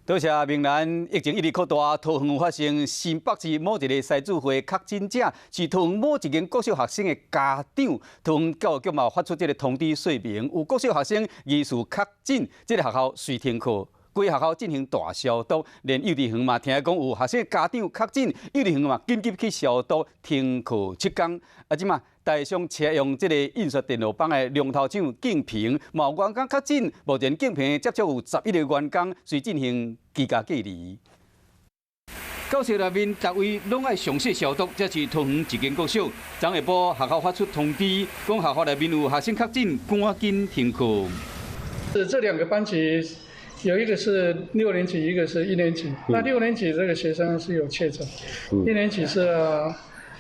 多謝明蘭，疫情一直擴大，桃園有發生新北市某一個獅子會確診者，是桃園某一間國小學生的家長。桃園教育局嘛發出這个通知說明，有國小學生疑似確診，這个學校隨停課，規學校進行大消毒。連幼稚園嘛聽講有學生家長確診，幼稚園嘛緊急去消毒，停課7天。啊，這馬台商車用這个印刷電路板的龍頭廠敬平，嘛有員工確診，目前敬平接觸有11個員工，隨進行居家隔離。教室內面，逐位攏愛詳細消毒，這是桃園一間國小。昨下晡學校發出通知，講學校內面有學生確診，趕緊停課。是這兩個班級，有一個是六年級，一個是一年級。那六年級這個學生是有確診，一年級是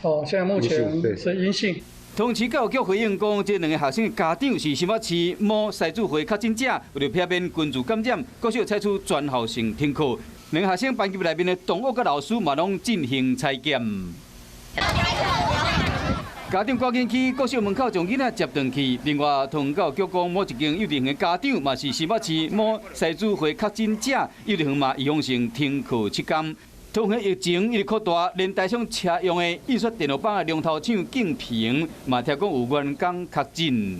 哦，現在目前是陰性。桃園市教育局回應講，這兩个學生的家長是新北市某獅子會確診者，為著避免群聚感染，國小採取全校性停課。兩个學生班級內面的同學佮老師嘛攏進行採檢。家長趕緊去國小門口將囡仔接轉去。另外，桃園教育局講，某一間幼稚園的家長嘛是新北市某獅子會確診者，幼稚園嘛預防性停課7天。桃園疫情一直擴大，連台商車用的印刷電路板的龍頭廠敬平，嘛聽講有員工確診。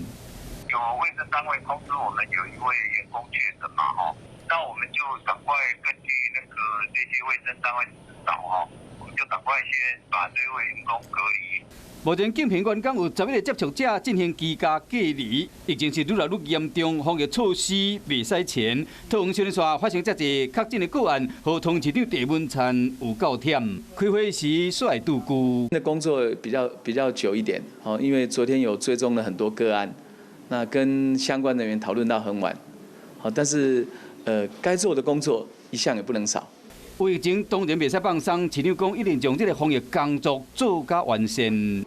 有衛生單位通知我們有一位員工確診嘛，吼，那我們就趕快根據那個這些衛生單位指導，吼，我們就趕快先把這位員工隔離。目前敬平員工有11個接觸者進行居家隔離，疫情是愈來愈嚴重，防疫措施袂使鬆。桃園新山發生這濟確診的個案，予桃園市長鄭文燦有夠忝，開會時煞會拄久。那工作比較久一點，哦，因為昨天有追蹤了很多個案，那跟相關人員討論到很晚，好，但是該做的工作一項也不能少。疫情當然袂使放鬆，市長講一定將這个防疫工作做較完善。